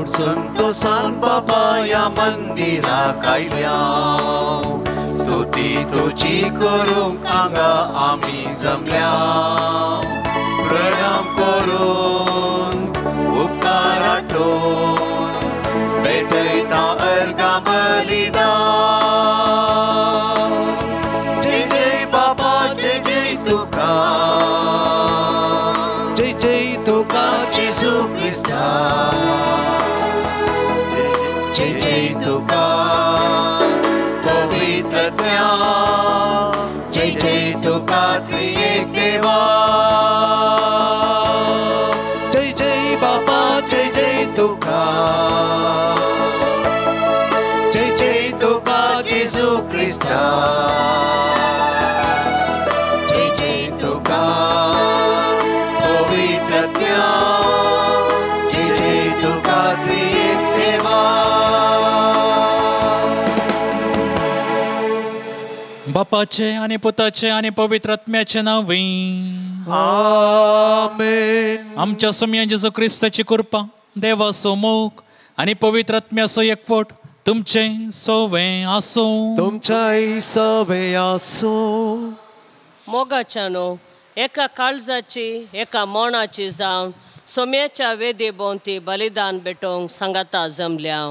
व्हड संतोसान बाबा ह्या मंदिराक आयल्या स्तुती तुजी करूंक हांगा आमी जमल्या प्रणाम करून उपकार आठोवन भेटयता अर्घां बलिदान जय जय बाबा जय जय तुका जय जय तुका जेजू क्रिस्ता जय जय तुका पवित्र आत्म्या जय जय तुका त्रिएक देवा जय जय बाबा जय जय तुका जय जय तुका जेजू क्रिस्ता जय जय तुका पवित्र आत्म्या जय जय तुका त्रिएक देवा. बापाचे आनी पुताचे आनी पवित्र आत्म्याचे नांवे आमेन. आमच्या सोमया जेजू क्रिस्ताची कृपा, देवाचो मोग आनी पवित्र आत्म्याचो एकवट तुमचे सोवे आसूं. तुमच्याय सवे आसूं. मोगाच्यानो एका काळजाची एका मनाची जावन सोम्याच्या वेदी भोंवती बलिदान भेटोवंक सांगाता जमल्या.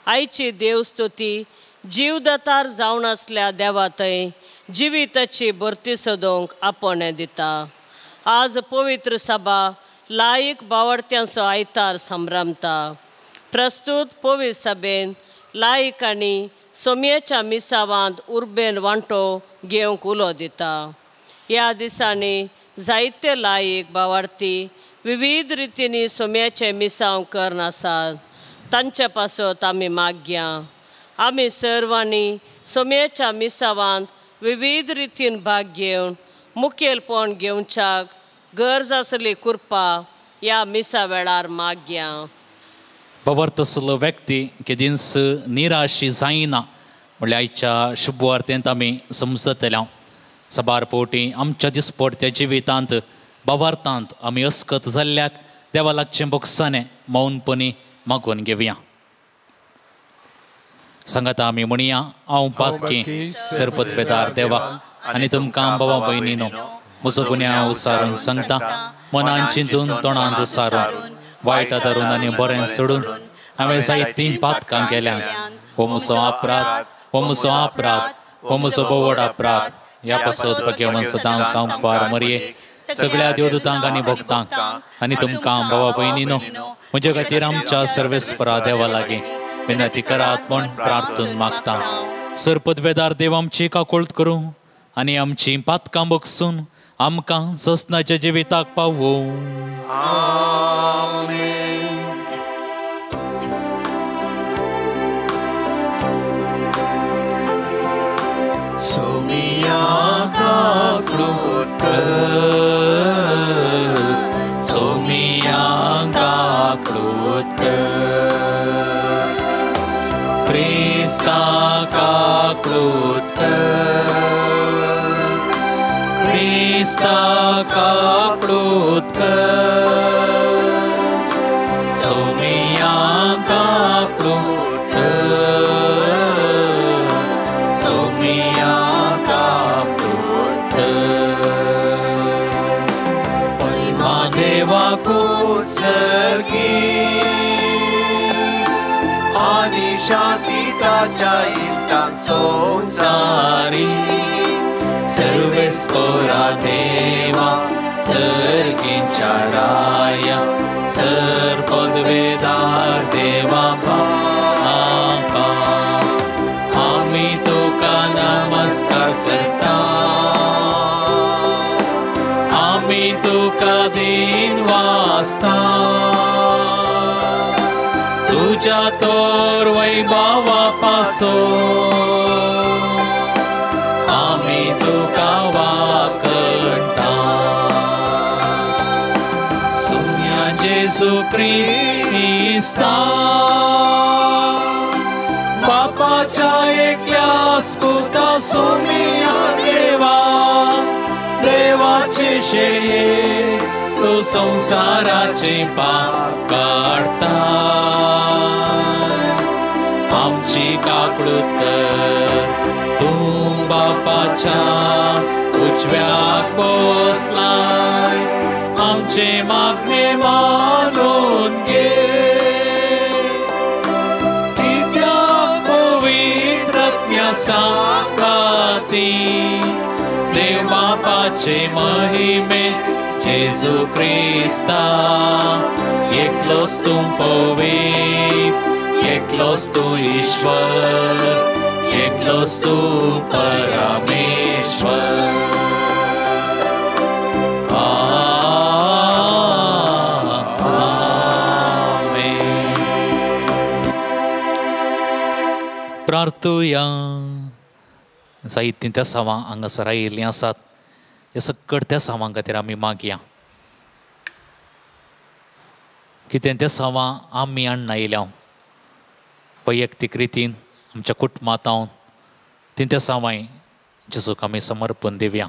आयची देवस्तुती जीवदातार जावन आसल्या देवा थंय जिविताची भरती सोदूंक आपोवणें दिता. आज पवित्र सभा लायक बावडत्यांचो आयतार संभ्रमता. प्रस्तूत पवित्र सभेन लायक आनी सोम्याच्या मिसावांत उर्बेन वांटो घेवंक उलो दिता. ह्या दिसांनी जायते लायक बावडती विविध रितींनी सोम्याचें मिसांव करून आसात. तांचे पासत आमी मागया. आमी सर्वांनी सोम्याच्या मिसावांत विविध रितीन भाग घेवन मुखेलपण घेवच्याक गरज आसली कृपा ह्या मिसा वेळार मागया. बाबर तसलो व्यक्ती केदींच निराशी जायना म्हणल्यार आयच्या शुभवार्तेंत आमी समजतल्या. साबार फावटी आमच्या दिसपडत्या जिवितांत बाबार्थांत आमी अस्कत जाल्ल्याक देवा लागचें बोगसाणें मौनपणी मागून घेवया. सांगाता आमी म्हणया, हांव पातकी सरपतपेदार देवा आनी तुमकां बाबा भयणीनो म्हजो गुन्यांव उसारून सांगता. मनान चिंतून तोंडान उसारून वायट धरून आनी बरें सोडून हांवें जायतीं पातकां केल्यांत. हो म्हजो अपराध, हो म्हजो अपराध, हो म्हजो बोवड अपराध. ह्या पासत भगवान सदां संपार मरये सगळ्या देवदूतांक आनी भक्तांक आनी तुमकां बाबा भयणीनो म्हजे खातीर आमच्या सर्वेस्परा देवा लागीं विनंती करात म्हूण प्रार्थून मागता. सरपदवेदार देव आमची काकुळट करूं आनी आमची पातकां बगसून आमकां ससनाच्या जिविताक पावोवं. आमेन. सोमिया काकुळट कर, सोमिया काकुळट कर, क्रिस्ता काकुळट कर, क्रिस्ता काकुळट कर, सोमिया काकुळट कर, सोमिया काकुळट कर. परमा देवाकू सर्गी आनी शांती ताच्या इश्टां संवसारी सर्वेस्परा देवा सर्गींच्या राया सरपदवेदार देवा बापा आमी तुका नमस्कार करता. आमी तुका दिन वाचता तुज्या तोर वैभवा पासो आमी तुका वाकणटा. सुम्या जेजू क्रिस्ता बापाच्या एकल्या पुता सोमिया देवा देवाचे शेळये तूं संवसाराचें पाप काडटा आमची काकळूत कर तूं बापाच्या उजव्याक बसलाय आमचें मागणें मानून घे कित्याक पवित्र आत्म्या सांगाती देव बापाचे महिमे जेजू क्रिस्ता एकलोच तूं पवित्र एकलोच तूं ईश्वर एकलोच तूं परमेश्वर. आमेन. प्रार्थुया. जायतीं त्या सावां हांगासर आयिल्लीं आसात ह्या सकट त्या सावां खातीर आमी मागया कितें त्या सावां आमी हाडून आयल्या वैयक्तीक रितीन आमच्या कुटुंबांत हांव तीं त्या सावांय जेजूक आमी समर्पण दिवया.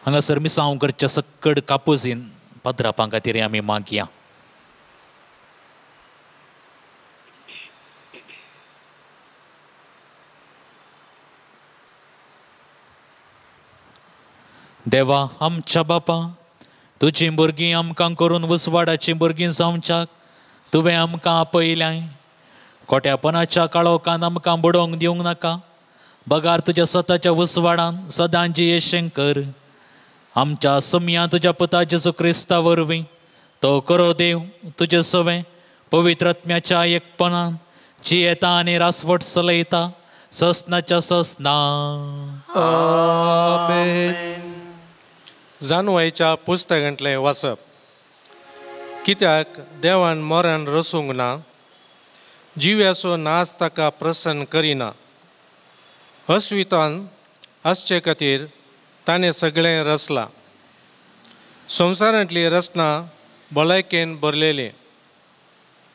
हांगासर मिसांव करच्या सक्कड कापुजीन पाद्रापां खातीर आमी मागया. देवा आमच्या बापा तुजीं भुरगीं आमकां करून उजवाडाचीं भुरगीं जावच्याक तुवें आमकां आपयल्याय. खोट्यापणाच्या काळोखान आमकां बुडोवंक दिवंक नाका बगार तुज्या स्वताच्या उजवाडान सदां जियेशें कर. आमच्या सम्या तुज्या पुता जेजू क्रिस्ता वरवीं तो करो देव तुजे सवें पवित्र आत्म्याच्या एकपणान जियेता आनी रासवट चलयता ससनाच्या ससना. आमेन. जानवायच्या पुस्तकांतलें वाचप. कित्याक देवान मरण रसूंक ना जिव्याचो नाच ताका प्रसन्न करिना. अस्वितान आसचे खातीर ताणें सगळें रचलां. संवसारांतली रचना भलायकेन भरलेली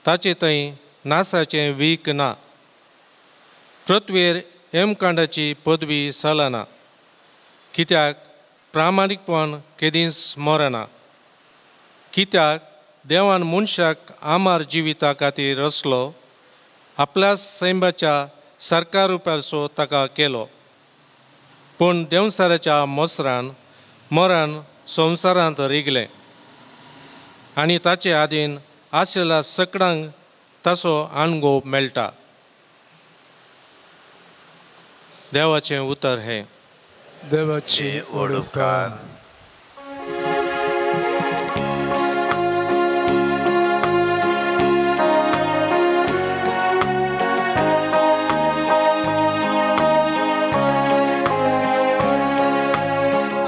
ताचे थंय नासाचें वीक ना. पृथ्वेर हेमकांडाची पदवी चलना कित्याक प्रामाणीकपण केदींच मरना. कित्याक देवान मनशाक आमार जिविता खातीर रचलो आपल्या सैमाच्या सरकार रुपारसो ताका केलो. पूण देंवसाराच्या मोसरान मरण संवसारांत रिगलें आनी ताचे आदीन आशिल्ल्या सकडांक ताचो अणभव मेळटा. देवाचें उतर हें. देवाची उपकार.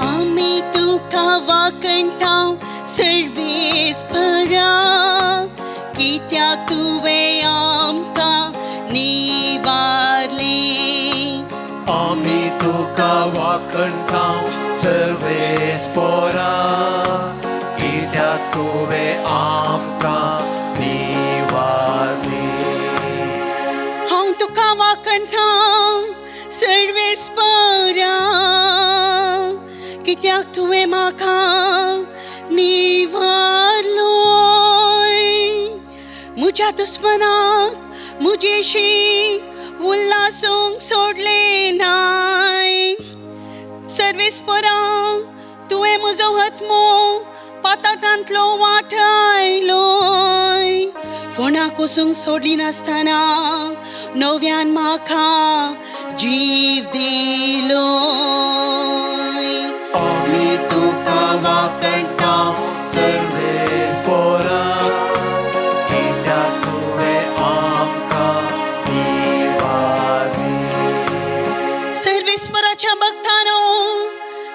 आमी तुका वाकणटा सर्वेस्परा कित्याक तुवें आमकां निवारलें. आमी तुका वाकणटा सर्वेस्परा कित्याक तुवें आमकां निवारलें. हांव तुका वाकणटा सर्वेस्परा कित्याक तुवें म्हाका निवारलोय. म्हज्या दुस्मनाक म्हजेशी उल्हासूंक सोडलें नाय. सर्वेस्परा तुवें म्हजो हातमो पाताटांतलो वाटायलोय. फोंडाक वचूंक सोडली नासतना नव्यान म्हाका जीव दिलोय. आमी तुका वाकणटा सर्वेस्परा कित्याक तुवें आमकां निवारलें. सर्वेस्पराच्या भक्तानो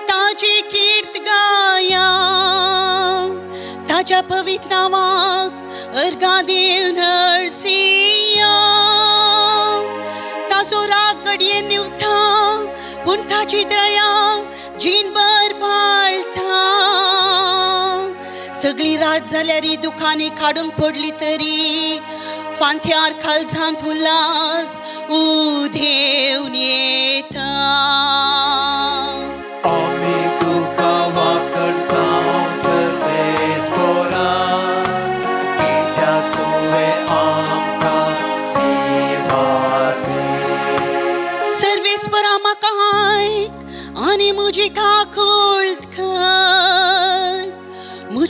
ताजी कीर्त गाया ताज्या पवित्र नांवाक अर्गां दिवन हरसिया. ताजो राग घडये निवता पूण ताजी दया जीणभर पाळटा. सगळी रात जाल्यार दुखांनी काडूंक पडली तरी फांत्यार काळजांत उल्हास उदेवन येता. आमी तुका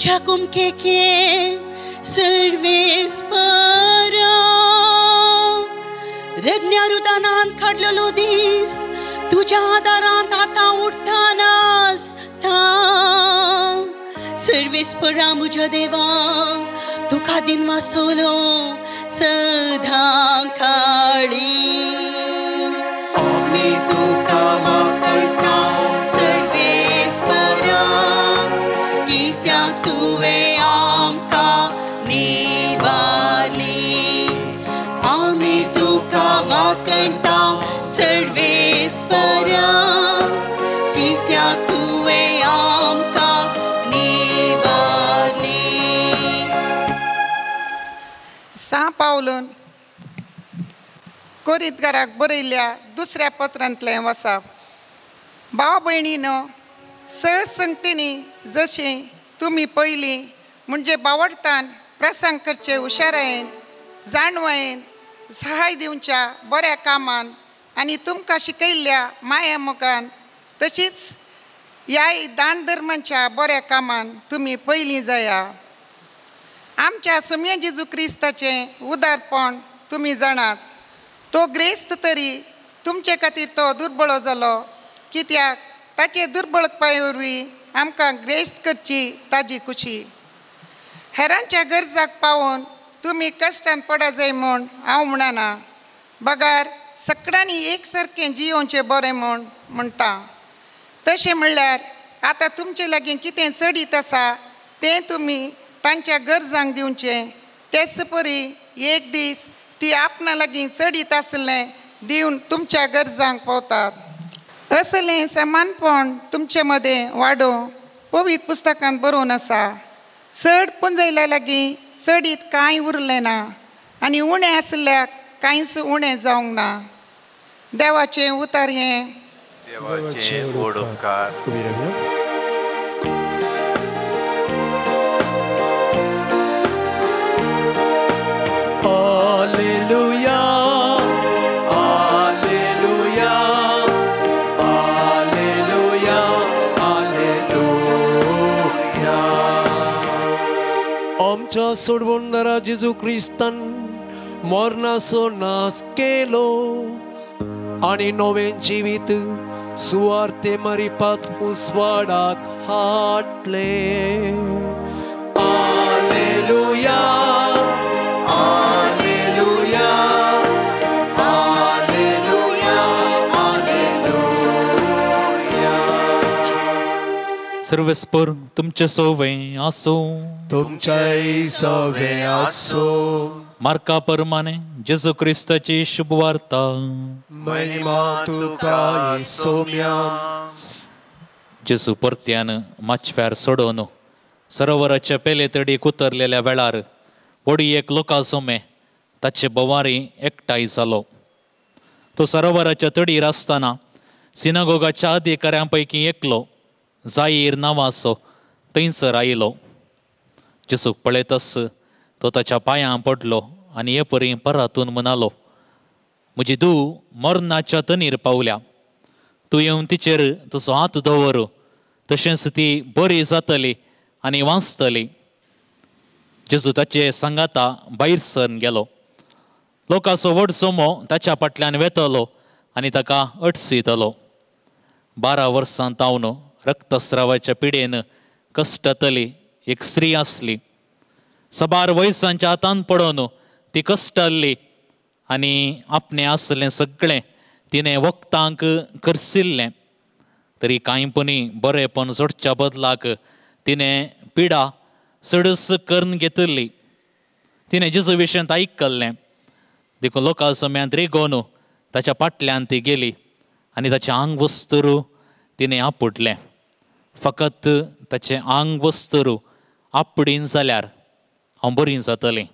तुझ्या कुमकेके सर्वेस्परा रगण्या रुदानान काडलेलो दीस तुझ्या आदारांत आतां उठतानासता सर्वेस्परा म्हज्या देवा तुका दिनवासतलो सदां काळी आमी तुका वाकळटा सर्वेस्परा कित्याक तुवें आमकां निवारली आमी तुका वाकळटा सर्वेस्परा कित्याक तुवें आमकां निवारली. सां पावलून कोरितगाराक बरयल्ल्या दुसऱ्या पत्रांतलें वसाप. भाव भयणीनो, सहसंगतींनी जशें तुमी पयलीं म्हणजे बावडतान प्रसंग करचे हुशारायेन जाणवायेन सहाय दिवच्या बऱ्या कामान आनी तुमकां शिकयल्ल्या माया मोगान तशीच ह्याय दान धर्माच्या बऱ्या कामान तुमी पयलीं जाया. आमच्या सुम्या जेजू क्रिस्ताचें उदारपण तुमी जाणात. तो ग्रेस्त तरी तुमचे खातीर तो दुर्बळो जालो कित्याक ताचे दुर्बळपाय वरवीं आमकां ग्रेस्त करची ताजी खुशी. हेरांच्या गरजाक पावोवन तुमी कश्टान पडा जाय म्हूण हांव म्हणना, बगार सगळ्यांनी एक सारकें जियोवचें बरें म्हूण म्हणटा. तशें म्हणल्यार आतां तुमचे लागीं कितें चडीत आसा तें तुमी तांच्या गरजांक दिवचें. तेच परी एक दीस ती आपणा लागीं चडीत आसलें दिवन तुमच्या गरजांक पावतात. असलें समानपण तुमचे मदें वाडोवं पवित्र पुस्तकांत बरोवन आसा. चड पुंजयल्या लागीं चडीत कांय उरलें ना आनी उणें आसल्याक कांयच उणें जावंक ना. देवाचें उतर हें. देवाचे व्हड उपकार. Alleluia, alleluia, alleluia, alleluia. आमच्या सोडवणदारा जेजू क्रिस्तान मरणाचो नाश केलो आनी नवें जिवीत सुवार्ते मारिपात उजवाडाक हाडलें. Alleluia, alleluia, alleluia, alleluia. सर्वेस्पर तुमचे सोवे आसूं. तुमच्याय सोवे आसूं. मार्का परमाने जेजू क्रिस्ताची शुभवार्ता. महिमा तुका सोम्या. जेजू परत्यान माचव्यार सोडोवन सरोवराच्या पेले तडीक उतरलेल्या वेळार व्हडी एक लोका सोमे ताचे भोवारी एकठांय जालो. तो सरोवराच्या तडीर आसतना सिनागोगाच्या अधिकाऱ्यां पैकी एकलो जाहीर नांवाचो थंयसर आयलो. जेजूक पळयतच तो ताच्या पांयां पडलो आनी हे परी परातून म्हणालो, म्हजी धूव मरणाच्या तनीर पावल्या, तूं येवन तिचेर तुजो हात दवर, तशेंच ती बरी जातली आनी वांचतली. जेजू ताचे सांगाता भायर सरून गेलो. लोकांचो व्हड जमो ताच्या फाटल्यान वेतलो आनी ताका अडचयतलो. 12 वर्सां तावन रक्तस्रावाच्या पिडेन कश्टतली एक स्त्री आसली. सबार वयसांच्या हातान पडोवन ती कश्टल्ली आनी आपणें आसलें सगळें तिणें वखदांक करसिल्लें. तरी कांय पनी बरेंपण जोडच्या बदलाक तिणें पिडा चडच करून घेतिल्ली. तिणें जेजू विशयांत आयकल्लें देखून लोकां सम्यांत रिगोवन ताच्या फाटल्यान ती गेली आनी ताचें आंग वस्तूर तिणें आपुडलें. फकत ताचें आंग वस्तूर आपडीन जाल्यार हांव बरी जातलें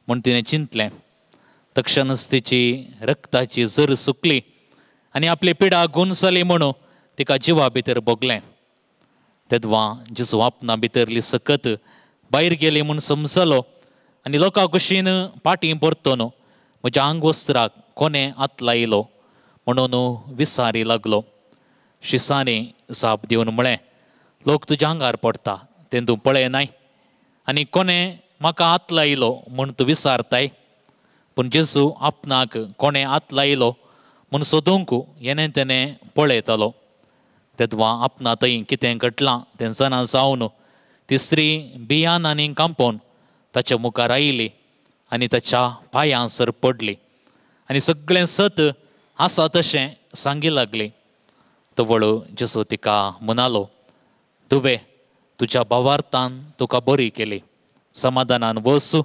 म्हूण तिणें चिंतलें. तक्षणच तिची रक्ताची जर सुकली आनी आपली पिडा गुण जाली म्हणून तिका जिवा भितर भोगलें. तेदवा जेजू आपणा भितरली सकत भायर गेली म्हूण समजलो आनी लोकां कुशीन पाटी परतून म्हज्या आंगवस्त्राक कोणें हात लायलो म्हणून विसारी लागलो. शिसांनी जाप दिवन म्हळें, लोक तुज्या आंगार पडटा तें तूं पळयनाय. आनी कोणें म्हाका हात लायलो म्हूण तूं विचारताय. पूण जेजू आपणाक कोणें हात लायलो म्हूण सोदूंक येणें तेणें पळयतालो. तेदवा आपणा थंय कितें घडलां तें जाणा जावन ती स्त्री बियान आनी कांपोवन ताच्या मुखार आयली आनी ताच्या पांयांसर पडली आनी सगळें सत आसा तशें सांगी लागली. तवळ जेजू तिका म्हणालो, तुवें तुज्या भावार्थान तुका बरी केली, समाधानान वस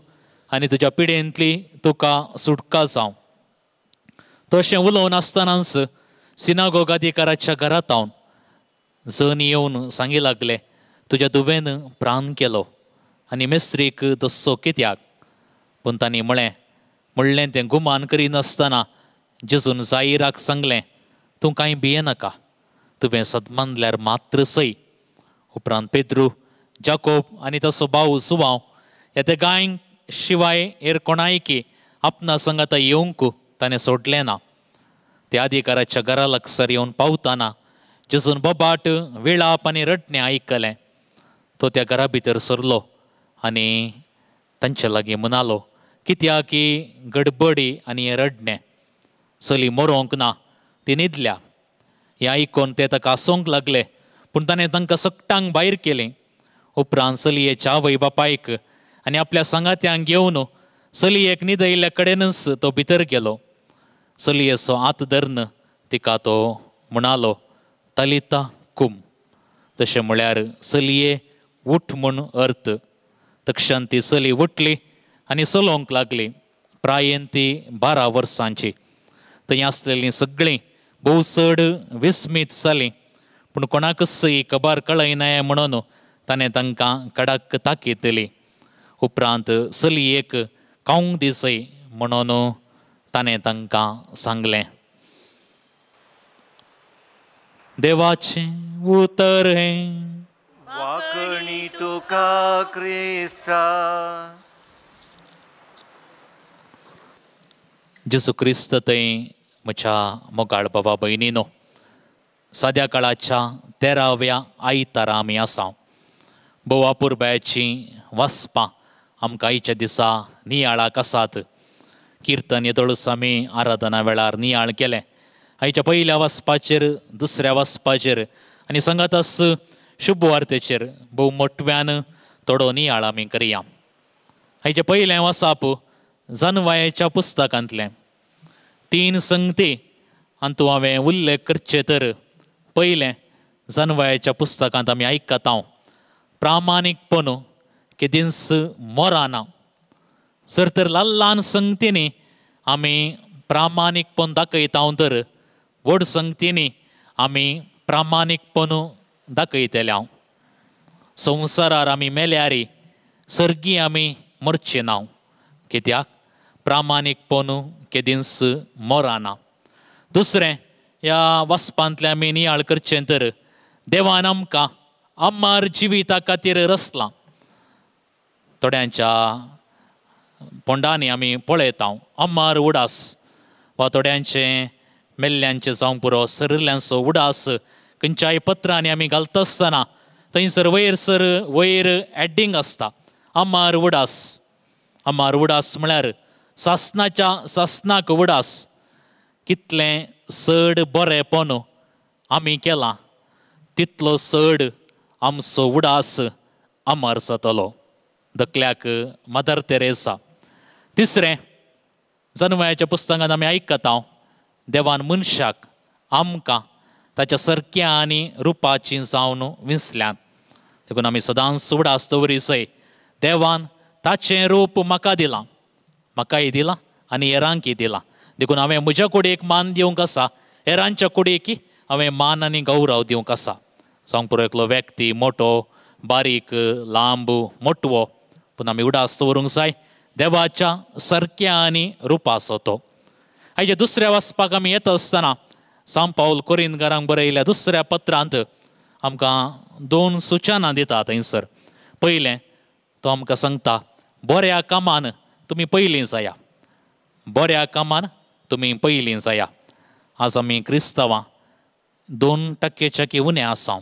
आनी तुज्या पिडेंतली तुका सुटका जावं. तशें उलोवन आसतनाच सिनागोग अधिकाराच्या घरांत हांव जन येवन सांगी लागले, तुज्या धुवेन प्राण केलो आनी मेस्त्रीक दसो कित्याक? पूण तांणी म्हळें, म्हणलें तें गुमान करिनासतना जेजून जाहिराक सांगलें, तूं कांय भियेनाका, तुवें सदमानल्यार मात्र सय. उपरांत पेद्रू, जाकोब आनी ताचो भाव जुवांव ह्या त्या गायंक शिवाय हेर कोणायकी आपणा संगाता येवंक ताणें सोडलें ना. त्या अधिकाराच्या घरा लागसर येवन पावतना जेजून बोबाट, विळाप आनी रडणें आयकलें. तो त्या घरा भितर सरलो आनी तांचे लागीं म्हणालो, कित्याक की गडबडी आनी हें रडणें? चली मरोंक ना, ती न्हिदल्या. हें आयकून ते ताका हांसूंक लागले, पूण ताणें तांकां सगटांक भायर केलीं. उपरांत चलयेच्या आवय बापायक आनी आपल्या सांगात्यांक घेवन चलयेक न्हिदयिल्ल्या कडेनच तो भितर गेलो. चलयेचो हात धरून तिका तो म्हणालो, तलिता कुम, तशें म्हळ्यार चलये उठ म्हूण अर्थ. तक्षण ती चली उठली आनी चलोवंक लागली. प्रायेन ती 12 वर्सांची. थंय आसलेलीं सगळीं भोव चड विस्मीत जालीं, पूण कोणाकच ही खबर कळयनाय म्हणून ताणें तांकां कडक ताकीद दिली. उपरांत चलयेक खावंक दिसय म्हणून ताणें तांकां सांगलें. देवाचें उतर हें. वाकणी तुका क्रिस्ता. जेजू क्रिस्त थंय म्हज्या मोगाळ बाबा भयणीनो, साद्या काळाच्या 13व्या आयतारा आमी आसा. भोव अपुरबायेचीं वाचपां आमकां आयच्या दिसा नियाळाक आसात. किर्तन येदोळूच आमी आराधना वेळार नियाळ केलें. आयच्या पयल्या वाचपाचेर, दुसऱ्या वाचपाचेर आनी सांगाताच शुभवार्तेचेर भोव मोटव्यान थोडो नियाळ आमी करया. आयचें पयलें वाचप जनवायेच्या पुस्तकांतलें. 3 संगती हातूंत हांवें उल्लेख करचे तर पयलें जनवायेच्या पुस्तकांत आमी आयकता, प्रामाणीकपण केदींच मोराना. जर तर ल्हान ल्हान संगतींनी आमी प्रामाणीकपण दाखयता तर व्हड संगतींनी आमी प्रामाणीकपण दाखयतले. हांव संवसारार आमी मेल्यार सर्गी आमी मरचे ना, कित्याक प्रामाणीकपण केदींच मोराना. दुसरें ह्या वाचपांतलें आमी नियाळ करचें तर देवान आमकां अमर जिविता खातीर रचलां. थोड्यांच्या पोंडांनी आमी पळयता अमर उडास वा थोड्यांचे मेल्ल्यांचे जावंक पुरो सरिल्ल्यांचो उडास खंयच्याय पत्रांनी आमी घालता आसतना थंयसर वयर सर वयर एडिंग आसता अमर उडास. अमर उडास म्हळ्यार सासनाच्या सासनाक उडास. कितलें चड बरेंपण आमी केलां तितलो चड आमचो उडास अमर जातलो. दकल्याक मदर तेरेसा. तिसरें जनवयाच्या पुस्तकांत आमी आयकता देवान मनशाक आमकां ताच्या सारक्या आनी रुपाची जावन विंचल्यान. देखून आमी सदांच उडास दवरिसय देवान ताचें रूप म्हाका दिलां, म्हाकाय दिलां आनी हेरांकय दिलां. देखून हांवें म्हज्या कुडयेक मान दिवंक आसा, हेरांच्या कुडयेक हांवें मान आनी गौरव दिवंक आसा. जावंक पुरो एकलो व्यक्ती मोटो बारीक लांब मोटवो, पूण आमी उडास दवरूंक जाय देवाच्या सारक्या आनी रुपाचो तो. आयच्या दुसऱ्या वाचपाक आमी येता आसतना सांत पावल कोरिंतकारांक बरयल्या दुसऱ्या पत्रांत आमकां 2 सुचना दिता थंयसर. पयलें तो आमकां सांगता बऱ्या कामान तुमी पयलीं जाया, बऱ्या कामान तुमी पयलीं जाया. आज आमी क्रिस्तांवां 2% की उणें आसा,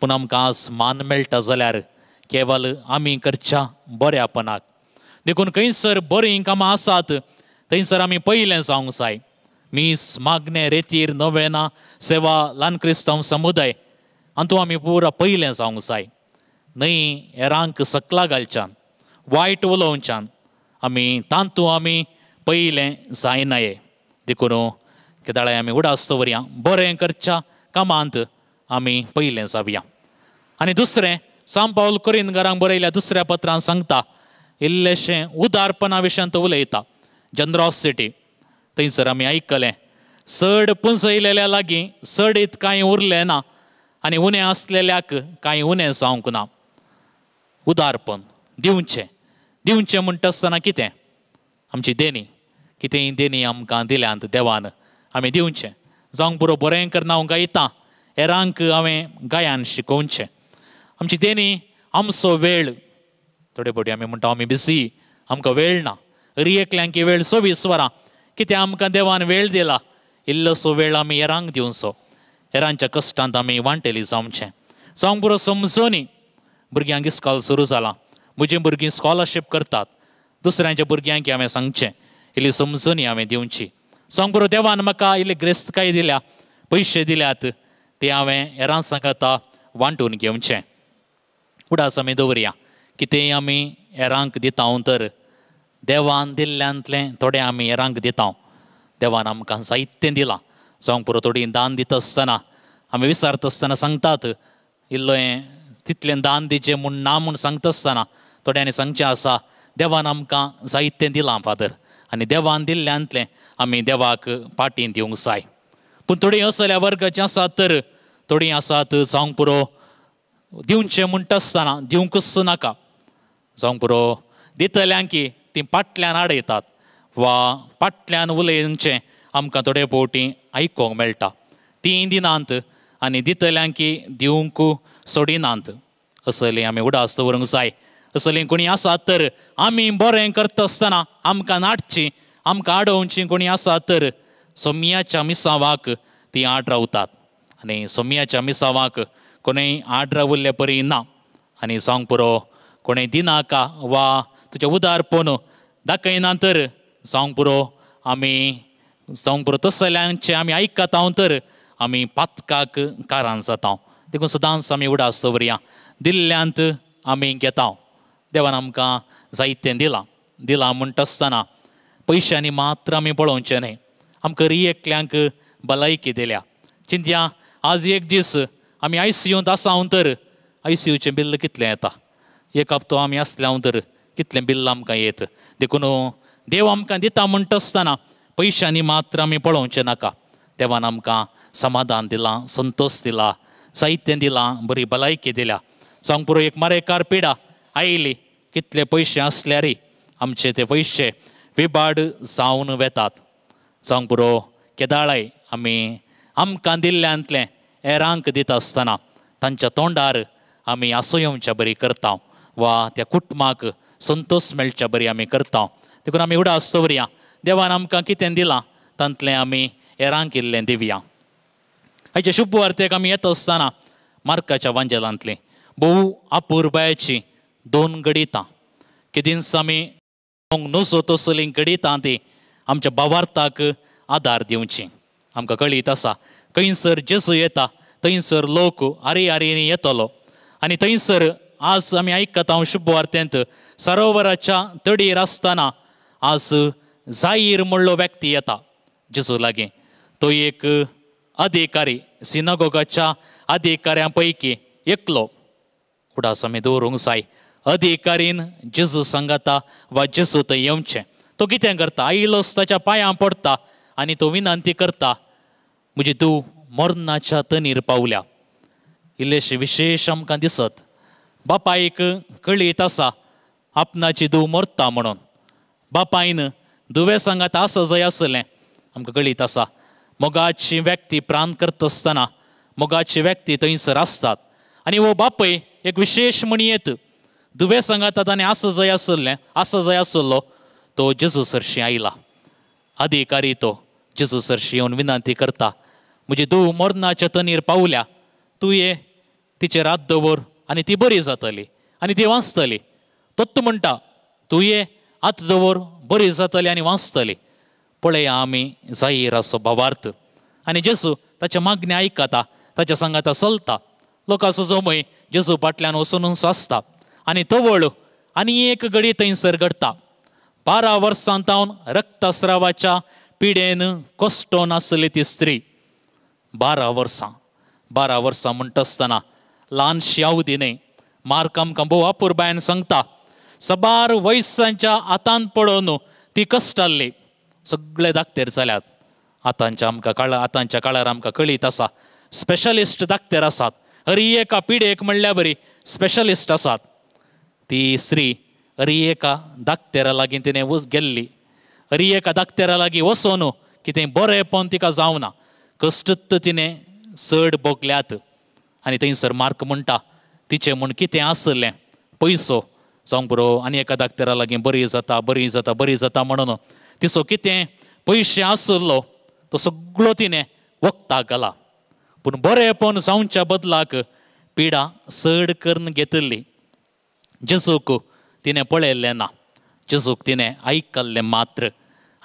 पूण आमकां आज मान मेळटा जाल्यार केवल आमी करच्या बऱ्यापणाक. देखून खंयसर बरीं कामां आसात थंयसर आमी पयलें जावंक जाय. मीस, मागणें, रेतीर, नोवेना, सेवा, ल्हान क्रिस्तांव समुदाय हातूंत आमी पुरा पयलें जावंक जाय. न्हय हेरांक सकला घालच्यान, वायट उलोवच्यान आमी तातूंत आमी पयलें जायनाये. देखून केदाळाय आमी उडास दवरया, बरें करच्या कामांत आमी पयलें जावया. आनी दुसरें, सांत पावल कोरिंतकारांक बरयल्या दुसऱ्या पत्रान सांगता, इल्लेशें उदारपणा विशयांत उलयता, जनरॉसिटी. थंयसर आमी आयकलें, चड पुंजयलेल्या लागीं चडीत कांय उरलें ना आनी उणें आसलेल्याक कांय उणें जावंक ना. उदारपण दिवचें. दिवचें म्हणटा आसतना कितें? आमची देणी, कितेंय देणी आमकां दिल्यांत देवान, आमी दिवचें. जावंक पुरो बरें करना हांव गायतां, हेरांक हांवें गायन शिकोवचें. आमची देणी, आमचो वेळ. थोडे फावटी आमी म्हणटा आमी बिजी, आमकां वेळ ना. अरी एकल्यांकी वेळ 24 वरां, कितें आमकां देवान वेळ दिला, इल्लोसो वेळ आमी हेरांक दिवचो. हेरांच्या कश्टांत आमी वांटेली जावचें. जावंक पुरो समजोनी. भुरग्यांक इस्कॉल सुरू जालां, म्हजीं भुरगीं स्कॉलरशीप करतात, दुसऱ्यांच्या भुरग्यांक हांवें सांगचें, इल्ली समजोनी हांवें दिवची. जावंक पुरो देवान म्हाका इल्ली ग्रेस्तकाय दिल्या, पयशे दिल्यात, ते हांवें हेरां सांगाता वांटून घेवचें. उडास आमी दवरया, कितेंय आमी हेरांक दिता तर देवान दिल्ल्यांतलें थोडें आमी हेरांक दिता. देवान आमकां जायतें दिलां. जावंक पुरो थोडीं दान दिता आसतना आमी विचारता आसतना सांगतात, इल्लो हें तितलें दान दिचें म्हूण ना म्हूण सांगता आसतना थोड्यांनी सांगचें आसा, देवान आमकां जायतें दिलां फादर, आनी देवान दिल्ल्यांतलें आमी देवाक पाटीं दिवंक जाय. पूण थोडीं असल्या वर्गाचीं आसात तर थोडीं आसात जावंक पुरो दिवचें म्हणटा आसतना दिवंकच नाका. जावंक पुरो दितल्यांकी तीं पाटल्यान आडयतात वा पाटल्यान उलयचें आमकां थोडे फावटी आयकोंक मेळटा. तीं दिनात आनी दितल्यांकी दिवंक सोडिनात. असली आमी उडास दवरूंक जाय. असली कोणी आसात तर आमी बरें करता आसतना आमकां नाटची, आमकां आडोवची कोणी आसात तर सोम्याच्या मिसावाक तीं आड रावतात. आनी सोम्याच्या मिसावाक कोणूय आड रावल्ले परी ना. आनी जावंक पुरो कोणें दिनाका वा तुजें उदारपण दाखयना तर जावंक पुरो आमी जावंक पुरो तसल्यांचें आमी आयकता तर आमी पातकाक कारण जाता. देखून सदांच आमी उडास दवरया, दिल्ल्यांत आमी घेता. देवान आमकां जायतें दिलां. दिलां म्हणटा आसतना पयशांनी मात्र आमी पळोवचें न्हय. आमकां एकल्यांक भलायकी दिल्या. चिंतया, आज एक दीस आमी आयसीयूंत आसा तर आयसीयूचें बिल्ल कितलें येता, एक हप्तो आमी आसल्या तर कितलें बिल्ल आमकां येत. देखून देव आमकां दिता म्हणटा आसतना पयशांनी मात्र आमी पळोवचें नाका. देवान आमकां समाधान दिलां, संतोश दिला, साहित्य दिलां, बरी भलायकी दिल्या. जावंक पुरो एक मारेकार पिडा आयली, कितले पयशे आसल्यारय आमचे ते पयशे विबाड जावन वेतात. जावंक पुरो केदाळाय आमी आमकां दिल्ल्यांतलें हेरांक दिता आसतना तांच्या तोंडार आमी आसो येवच्या बरी करता वा त्या कुटुंबाक संतोश मेळच्या बरी आमी करता. देखून आमी उडास दवरया, देवान आमकां कितें दिलां तांतलें आमी हेरांक इल्लें दिवया. आयच्या शुभ वार्तेक आमी येता आसतना मार्काच्या वांजेलांतलीं भोव अपुरबायेचीं दोन घडितां, केदींच आमी नजो तसलीं घडितां तीं आमच्या भावार्थाक आदार दिवची. आमकां कळीत आसा, खंयसर जेजू येता थंयसर लोक आरी आरीनी येतलो. आनी थंयसर आज आमी आयकता शुभ वार्तेंत सरोवराच्या तडीर आसतना आज जाहीर म्हणलो व्यक्ती येता जेजू लागीं. तो एक अधिकारी, सिनागोगाच्या अधिकाऱ्यां पैकी एकलो. उडास आमी दवरूंक जाय, अधिकारीन जेजू सांगाता वा जेजू थंय येवचें. तो कितें करता, आयलोच ताच्या पांयां पडटा आनी तो विनंती करता, म्हजी धूव मरणाच्या तनीर पावल्या. इल्लेशें विशेश आमकां दिसत, बापायक कळीत आसा आपणाची धूव मरता म्हणून. बापायन धुवे सांगात आसा जाय आसलें. आमकां कळीत आसा, मोगाची व्यक्ती प्राण करता आसतना मोगाची व्यक्ती थंयसर आसतात. आनी हो बापय एक विशेश म्हणयेत, धुवे सांगाता ताणें आसा जाय आसलें, आसा जाय आसलो. तो जेजू सरशी आयला, अधिकारी तो जेजू सरशी येवन विनंती करता, म्हजी धूव मरणाच्या तनीर पावल्या, तूं ये, तिचेर हात दवर आनी ती बरी जातली. आनी ती वाचतली. तोत्त म्हणटा तूं ये आत दवर बरी जातली आनी वाचतली. पळया आमी जाहिराचो भावार्थ आनी जेजू ताच्या मागणें आयकता, ताच्या सांगाता चलता. लोकांचो जमय जेजू फाटल्यान वचूनच आसता आनी तवळ आनी एक घडी थंयसर घडटा. 12 वर्सां तावन रक्तस्रावाच्या पिडेन कश्टोन आसली ती स्त्री. 12 वर्सां, 12 वर्सां म्हणटा आसतना ल्हानशी अवधी न्हय. मार्क आमकां भोव अपुरबायेन सांगता सबार वयसांच्या हातांत पडोवन ती कश्टाल्ली. सगळे दाक्तेर जाल्यात आतांच्या आमकां काळ आतांच्या काळार आमकां कळीत आसा स्पेशलिस्ट दाक्तेर आसात, हरी एका पिडेक म्हणल्या बरी स्पेशलिस्ट आसात. ती स्त्री हरी एका दाक्तेरा लागीं तिणें वच गेल्ली, हरी एका दाक्तेरा लागीं वचोन कितें बरेंपण तिका जावना, कश्टच तिणें चड भोगल्यात. आनी थंयसर मार्क म्हणटा तिचें म्हूण कितें आसलें पयसो जावंक पुरो आनी एका दाक्तेरा लागीं बरी जाता बरी जाता बरी जाता म्हणून तिचो कितें पयशे आसलो तो सगळो तिणें वखदाक घाला. पूण बरेंपण जावच्या बदलाक पिडा चड करून घेतिल्ली. जेजूक तिणें पळयल्लें ना, जेजूक तिणें आयकल्लें मात्र.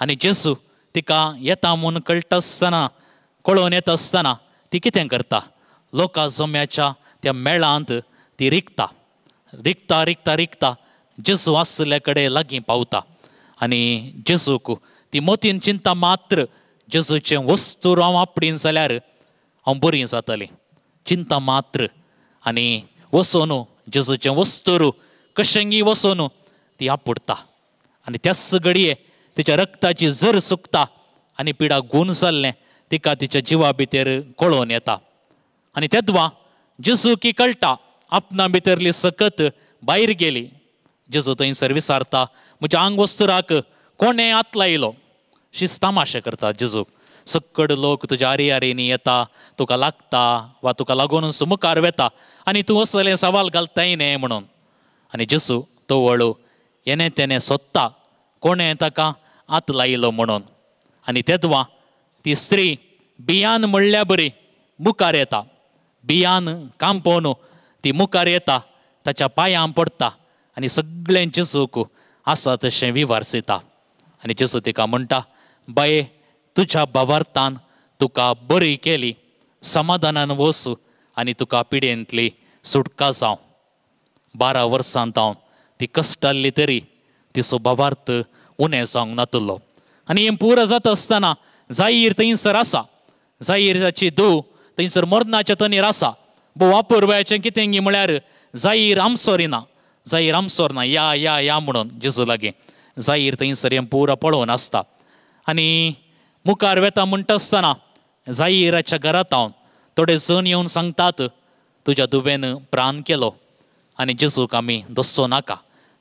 आनी जेजू तिका येता म्हूण कळटा आसतना, कळोवन येता आसतना ती कितें करता, लोकां जम्याच्या त्या मेळांत ती रिगता रिगता रिगता रिगता जेजू आसल्या कडेन लागीं पावता. आनी जेजूक ती मोतीन चिंता मात्र जेजूचें वस्तू हांव आपडीन जाल्यार हांव बरी जातली, चिंता मात्र. आनी वचोन जेजूचें वस्तूर कशेंगी वचोन ती आपुडटा आनी त्याच घडये तिच्या रक्ताची जर सुकता आनी पिडा गूण जाल्लें तिका तिच्या जिवा भितर कळोवन येता. आनी तेद्वा जेजू की कळटा आपणा भितरली सकत भायर गेली. जेजू थंयसर विचारता म्हज्या आंग वस्तुराक कोणें हात लायलो. शिस्त तामाशे करता जेजूक, सक्कड लोक तुज्या आरी आरीनी येता, तुका लागता वा तुका लागूनच मुखार वेता आनी तूं असलें सवाल घालताय न्हय म्हणून. आनी जेजू तो वळू येणे तेणें सोदता कोणें ताका हात लायलो म्हणून. आनी तेद्वा ती स्त्री बियान म्हणल्या बरी मुखार येता, बियान कांपोवन ती मुखार येता, ताच्या पांयां पडटा आनी सगळें जेजूक आसा तशें विवारसयता. आनी जेजू तिका म्हणटा बाये तुज्या भावार्थान तुका बरी केली, समाधानान वच आनी तुका पिडेंतली सुटका जावं. 12 वर्सां हांव ती कश्टाल्ली तरी तिचो भावार्थ उणें जावंक नातलो. आनी हें पुरो जाता आसतना जाहीर थंयसर आसा, जाहिराची धूव थंयसर मरणाच्या तनीर आसा. भोव अपुरबायेचें कितें गी म्हळ्यार जाहीर आमसोर ना, जाहीर आमसोर ना या या या म्हणून जेजू लागीं जाहीर थंयसर हें पुरो पळोवन आसता. आनी मुखार वेता म्हणटा आसतना जाहिराच्या घरांत हांव थोडे जण येवन सांगतात तुज्या दुवेन प्राण केलो आनी जेजूक आमी दसचो नाका,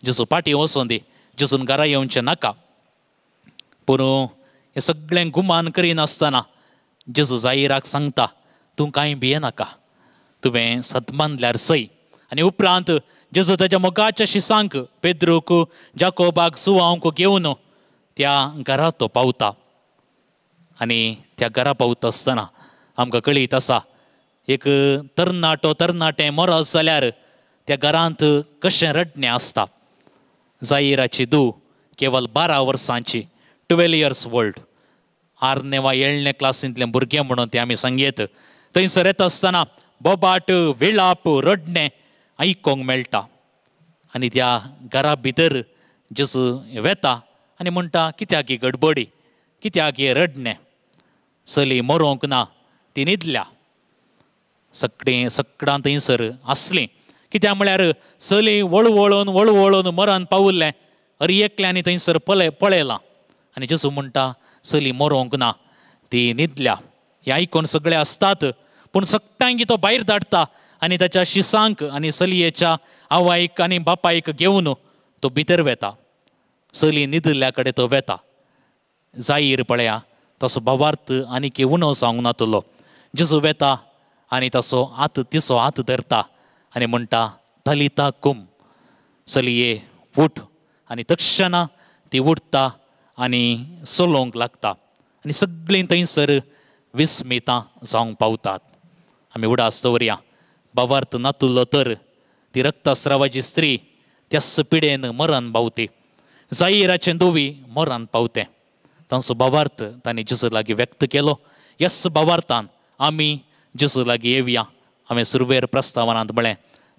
जेजू फाटीं वचों दी, जेजून घरा येवचें नाका. पूण हें सगळें गुमान करिनासतना जेजू जाहिराक सांगता तूं कांय भियेनाका, तुवें सदमानल्यार सय. आनी उपरांत जेजू ताच्या मोगाच्या शिसांक पेद्रूक जाकोबाक सुवांक घेवन त्या घरा तो पावता. आनी त्या घरा पावता आसतना आमकां कळीत आसा एक तरणाटो तरणाटें मरत जाल्यार त्या घरांत कशें रडणें आसता. जाहिराची धूव केवल 12 वर्सांची, 12 इयर्स ओल्ड, 6 वा 7 क्लासींतलें भुरगें म्हणून तें आमी सांगयत. थंयसर येता आसतना बोबाट विळाप रडणें आयकोंक मेळटा. आनी त्या घरा भितर जेजू वेता आनी म्हणटा कित्याक ही गडबडी, कित्याक हें रडणें, चली मरोंक ना, ती न्हिदल्या. सगळीं सगळां थंयसर आसलीं, कित्याक म्हळ्यार चली वळवळून वळवळून मरण पावल्लें अरे एकल्यांनी थंयसर पळयलां. आनी जेजू म्हणटा चली मरोंक ना, ती न्हिदल्या. हें आयकून सगळे आसतात, पूण सगळ्यांक तो भायर धाडटा आनी ताच्या शिसांक आनी चलयेच्या आवयक आनी बापायक घेवन तो भितर वेता. चली न्हिदिल्ल्या कडेन तो वेता. जाहीर पळया तसो भावार्थ आनी उणो जावंक नातलो. जेजू वेता आनी तसो हात तिचो हात धरता आनी म्हणटा तलिता कुम, चलये उठ. आनी तक्षणा ती उठता आनी चलोवंक लागता आनी सगळीं थंयसर विस्मितां जावंक पावतात. आमी उडास दवरया, भावार्थ नातुल्लो तर ती रक्तस्रावाची स्त्री त्याच पिडेन मरण पावती, जाहिराचें दोवी मरण पावते. तांचो भावार्थ तांणी जेजू लागीं व्यक्त केलो. यस भावार्थान आमी जेजू लागीं येवया. हांवें सुरवेर प्रस्तावनांत म्हळें,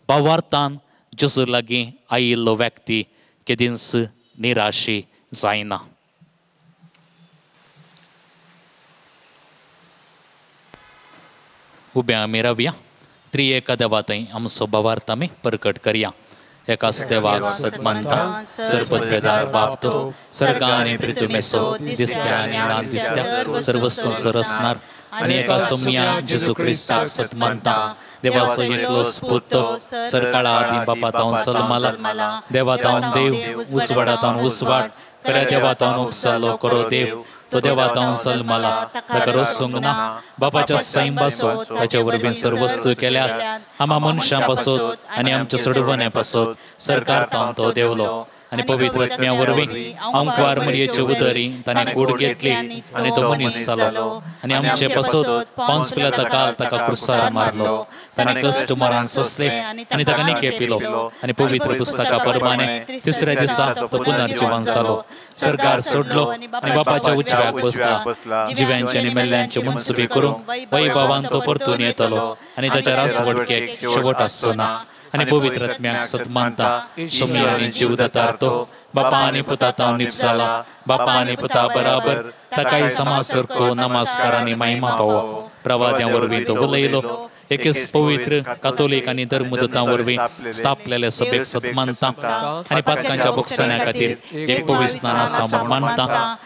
भावार्थान जेजू लागीं आयिल्लो व्यक्ती केदींच निराशी जायना. उबे आमी रावया. त्रिएका देवा थंय आमचो भावार्थ आमी परकट करया. एकाच देवाक सत मानता, सर्वत्वेदार बाप तो, सर्गा आनी पृथ्वीमेसो दिसत्या आनी ना दिसत्या सर्वस्तूं सरसणार, आनी एका सोम्या जेजू क्रिस्ताक सत मानता, देवाचो एकलोच पूत तो, सरकाळा आदीं बापा तावन सल्माला, देवा तावन देव, उसवाडा तावन उसवाड, खऱ्या देवा तावन उपसल्लो करो देव, तो देवा तावन सल्माला, ताका रसूंक ना, बापाच्या सैंबासो ताच्या वरवीं सर्वस्तू केल्यात, आमा मनशां पासत आनी आमच्या सोडवण्या पासत सरकार तावन तो देवलो, आनी पवित्र आत्म्या वरवीं आंकवार मरयेचे उदरी ताणें कूड घेतली आनी तो मनीस जालो, आनी आमचे पासत पांच पिलाता काल ताका क्रुसार मारलो, ताणें कश्ट मरण सोंसले आनी ताका निके पिलो, आनी पवित्र पुस्तका प्रमाणे तिसऱ्या दिसा तो पुनर्जिवन जालो, सरकार सोडलो आनी बापाच्या उजव्याक बसला, जिव्यांचे आनी मेल्ल्यांचे मुनसुबी करूंक वैभवान तो परतून येतलो, आनी ताच्या रासवटकेक शेवट आसचो ना. आनी पवित्र आत्म्याक सत मानता, सोमी आनी जीव दातार तो, बापा आनी पुता तावन निपसाला, बापा आनी पुता बराबर ताकाय समाज सारको नमस्कार आनी महिमा पावो. प्रवाद्यां वरवीं तो उलयलो, एकेच पवित्र कातोलीक आनी धर्मदूतां वरवीं स्थापलेले सभेक सत मानता, आनी पातकांच्या बोगसण्या खातीर एक पवित्र स्नान आसा म्हूण मानता,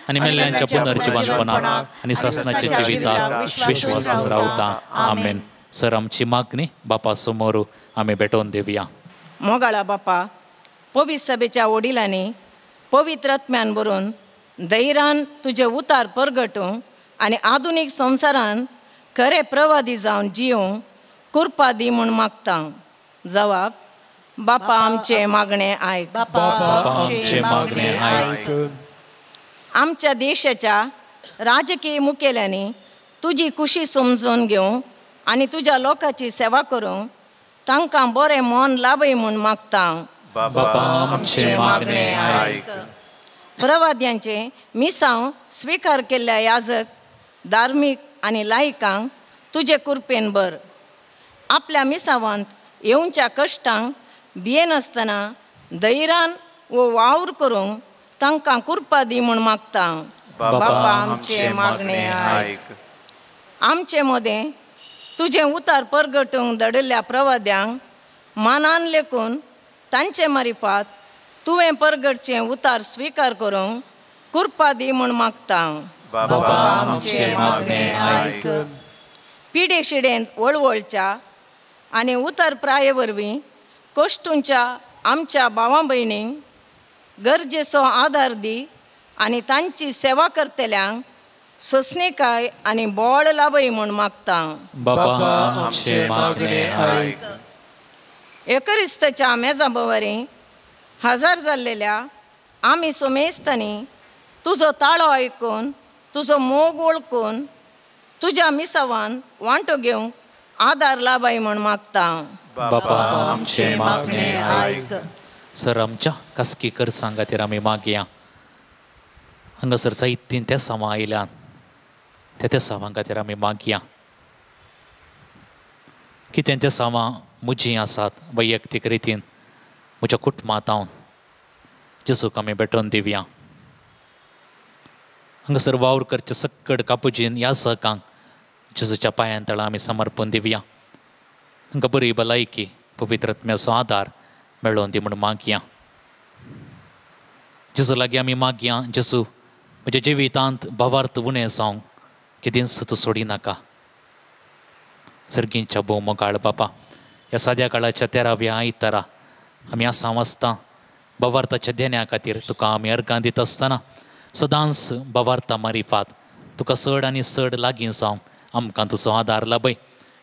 आनी मेल्ल्यांच्या पुनर्जिवनपणाक आनी सासणाच्या जिविताक विश्वासान रावता. आमेन. सर आमची मागणी बापा समोर आमी भेटोवन दिवया. मोगाळा बापा, पवित्र सभेच्या वडिलांनी पवित्र आत्म्यान भरून धैर्यान तुजे उतार परगटूंक आनी आधुनीक संवसारान खरे प्रवादी जावन जियोंक कृपा दी म्हूण मागता. जवाब, बापा आमचे मागणे आयक. बापा आमचे मागणे आयक. आमच्या देशाच्या राजकीय मुखेल्यांनी तुजी खुशी समजून घेवंक आनी तुज्या लोकांची सेवा करूंक तांकां बरें मन लाभय म्हूण मागता. बापा आमचे मागणे आयक. प्रवाद्यांचे मिसांव स्विकार केल्ल्या याजक, धार्मीक आनी लायकांक तुजे कृपेन भर. आपल्या मिसावांत येवच्या कश्टांक भियेनासतना धैर्यान वो वावर करूंक तांकां कृपा दी म्हूण मागता. बापा आमचे मागणे आयक. आमचे मदें तुजें उतार परगटूंक दडिल्ल्या प्रवाद्यांक मानान लेखून तांचे मारिफात तुवें परगटचें उतार स्विकार करूंक कृपा दी म्हूण मागता. बापा आमचे मागणे आयक. पिडे शिडेंत वळवळच्या आनी उतर प्राये वरवीं कश्टूंच्या आमच्या भावां भयणींक गरजेचो आदार दी आनी तांची सेवा करतल्यांक सोंसणीकाय आनी बळ लाभय म्हूण मागता. बापा आमचे मागणे आयक. एकरिस्ताच्या मेजा भोंवरी हजार जाल्लेल्या आमी सोमेस्तांनी तुजो ताळो आयकून तुजो मोग वळखून तुज्या मिसावान वांटो घेवंक आदार लाभाय म्हूण मागता. बापा आमचे मागणे आयक. सर आमच्या खासगी खर्चां खातीर आमी मागया. हांगासर जायतीं तेसांवां आयल्यान त्या तेसांवां खातीर आमी मागया. कितें तेसांवां म्हजीं आसात वैयक्तीक रितीन म्हज्या कुटुंबांत हांव जेजूक आमी भेटोवन दिवया. हांगासर वावर करचे सक्कड कापुजीन ह्या सकांक जेजूच्या पांयां तळा आमी समर्पण दिवया. हांकां बरी भलायकी पवित्र आत्म्याचो आदार मेळोवन दी म्हूण मागया. जेजू लागीं आमी मागया, जेजू म्हज्या जिवितांत भावार्थ उणें जावंक केदींच तूं सोडिनाका. सर्गींच्या भोव मोगाळ बापा, ह्या साद्या काळाच्या 13व्या आयतारा आमी आसां वाचता भावार्थाच्या देण्या खातीर तुका आमी अर्गां दिता आसतना सदांच भावार्था मारिफात तुका चड आनी चड लागीं जावंक आमकां तुजो आदार लाभय.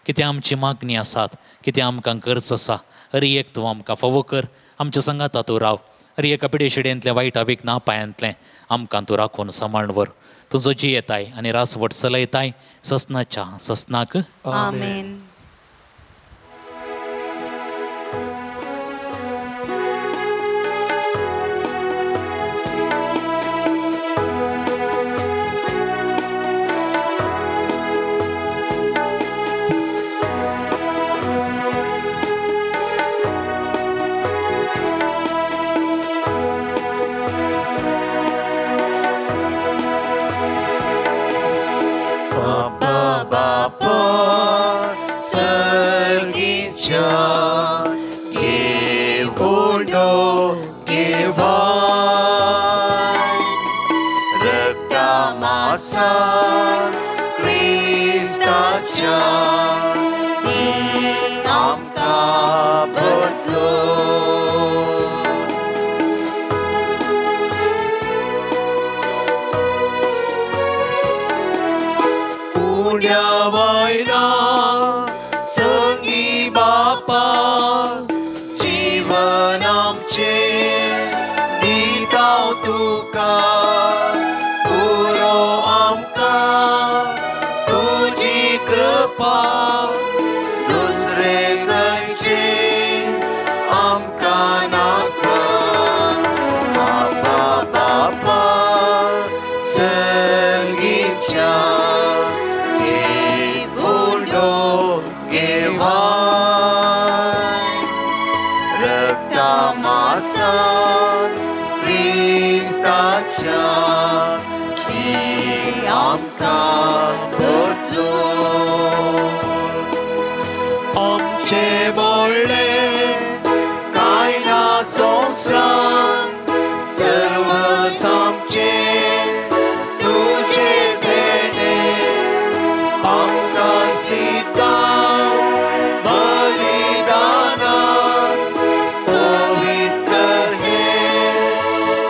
कितें आमची मागणी आसात, कितें आमकां गरज आसा, हर एक तूं आमकां फावो कर. आमच्या सांगाता तूं राव. हर एका पिडेशिडेंतलें वायट विघ्ना पायांतलें आमकां तूं राखून सांबाळून व्हर. तुजो जियेताय आनी रासवट चलयताय ससनाच्या ससनाक. आमेन. उंडो घेवाय रक्ता मासा क्रिस्ताच्या ती आमकां बदलो. उण्या वयला संगी बापा जीवन आमचें दिता तुका पुरो आमकां तुजी कृपा दुसरे खंयचें आमकां नाका. बापा बापा सर्गीच्या क्रिस्ताच्या ती आमकां बदलो. आमचे मोडलें कांय ना संवसारांत सर्वच आमचें तुजें देणें आमकांच दिता बलिदानान पवित्र हें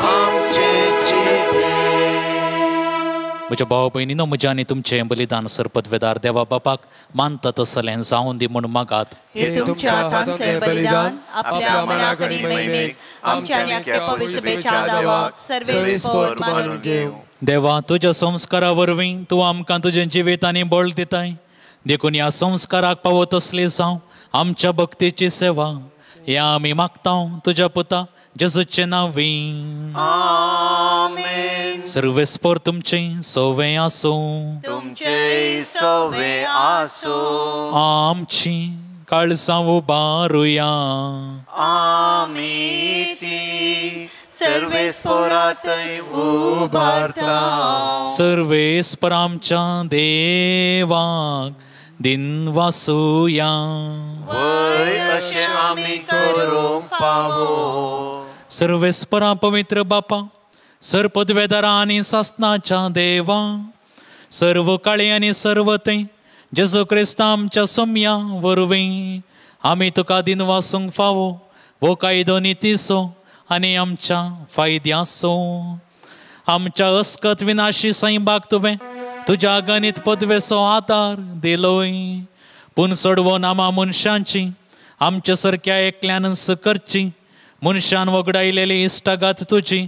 आमचें जिणें. म्हज्या भाव भयणीनो, म्हज्या आनी तुमचें बलिदान सरपदवेदार देवा बापाक मानता तसलें जावन दी म्हूण मागात. हे तुमच्या हातांतलें बलिदान आपल्या मनाक आनी महिमेक आमच्या आनी आख्या पवित्र सभेच्या देवाक सर्वेस्पर मानून घेवं. देवा, तुज्या संस्कारा वरवीं तूं आमकां तुजें जिवीत आनी बळ दिताय, देखून ह्या संस्काराक पावो तसली जावं आमच्या भक्तीची सेवा ह्या आमी मागता तुज्या पुता जेजूचे नांवी. आमेन. सर्वेस्पर तुमचें सवें आसूं. तुमचें सवें आसूं. आमची काळजां उबारुया. आमी ती सर्वेस्परातय उबारता. सर्वेस्पर आमच्या देवाक दिनवासुया. वय अशें आमी करूंक फावो. सर्वेस्परा पवित्र बापा, सर्पदवेदारा आनी सासनाच्या देवा, सर्व काळी आनी सर्व थंय जेजू क्रिस्ता आमच्या सोम्या वरवीं आमी तुका दिनवासूंक फावो वो कायदो नितीचो आनी आमच्या फायद्याचो. आमच्या अस्कत विनाशी सैंबाक तुवें तुज्या गणीत पदवेचो आदार दिलोय, पूण सोडवो नामा मनशांची आमच्या सारक्या एकल्यानच करची मनशान वगडायलेली इश्टागात तुजी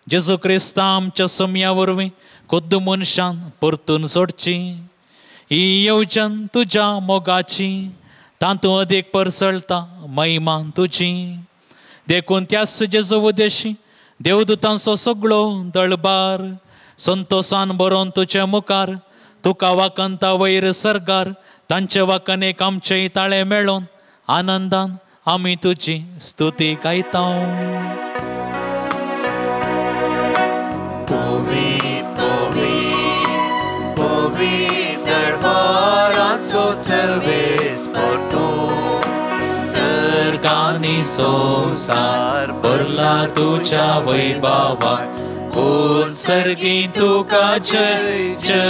जेजू क्रिस्ता आमच्या सोम्या वरवीं खुद्द मनशान परतून सोडची. ही येवजण तुज्या मोगाची तातूंत अदीक परसळटा महिमा तुजी, देखून त्याच जेजू उदेशी देवदूतांचो सगळो दळबार संतोसान बरोवन तुजे मुखार तुका वाकंता वयर सर्गार तांचे वाकनेक आमचे ताळे मेळोवन आनंदान आमी तुजी स्तुती गायता. सर्गानी संवसार भरला तुज्या वैभवान, कोण सर्गी तुका जय जय.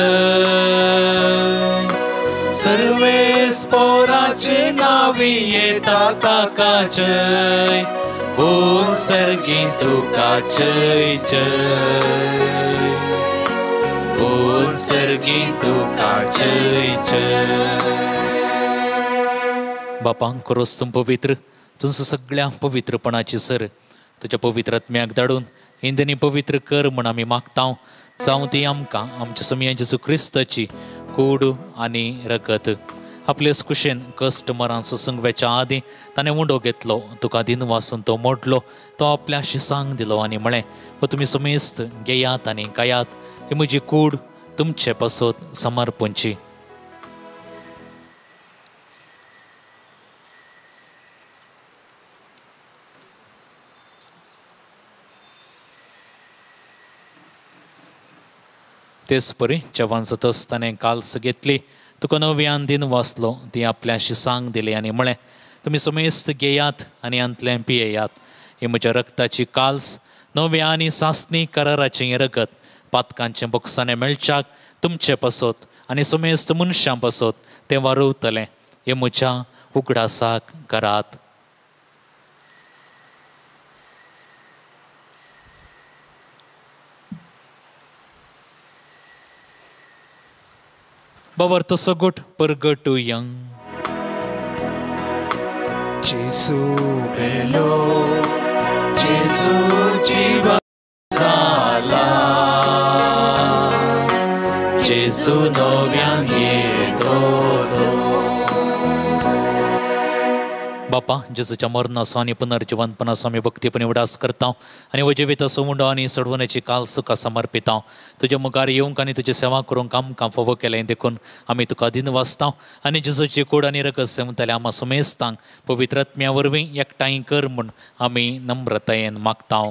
सर्वेस्पोराचे नावी येता ताका जय, कोण सर्गी तुका जय जय, कोण सर्गी तुका जय जय. बापा करोस तूं पवित्र तुमचो सगळ्या पवित्रपणाची सर तुज्या पवित्र आत्म्याक धाडून इंदनी पवित्र कर म्हूण आमी मागता. जावं ती आमकां आमच्या सोमया जेजू क्रिस्ताची कूड आनी रगत. आपले कुशेन कश्ट मरान सोसूंक वेच्या आदीं ताणें उंडो घेतलो, तुका दिनवासून तो मोडलो, तो आपल्या शिसांक दिलो आनी म्हळें, हो तुमी समेस्त घेयात आनी खायात, ही म्हजी कूड तुमचे पासत समर्पणची. तेच परी जेवण जातच ताणें काल्स घेतली, तुका नव्यान दिन वाचलो, ती आपल्या शिसांक दिली आनी म्हळें, तुमी समेस्त घेयात आनी हांतलें पियेयात, ही म्हज्या रक्ताची काल्स नव्या आनी सासणी कराराचें रगत पातकांचें बोक्साणें मेळच्याक तुमचे पासत आनी समेस्त मनशां पासत तें वारवतलें. हें म्हज्या उगडासाक करात. बाबर तसो गोट परगटुया. जेसू मेलो, जेसू जिवा जाला, जेसू नव्यान येतो. बापा, जेजूच्या मरणाचो आनी पुनर्जिवनपणाचो आमी भक्तीपणी उडास करता आनी हो जिविताचो उंडो आनी सोडवण्याची काल सुखा समर्पिता. तुज्या मुखार येवंक आनी तुजी सेवा करूंक आमकां फावो केलें देखून आमी तुका दिनवासता आनी जेजूची कूड आनी रगत सेवतल्या आमा सुमेस्तांक पवित्र आत्म्या वरवीं एकठांय कर म्हूण आमी नम्रतायेन मागता.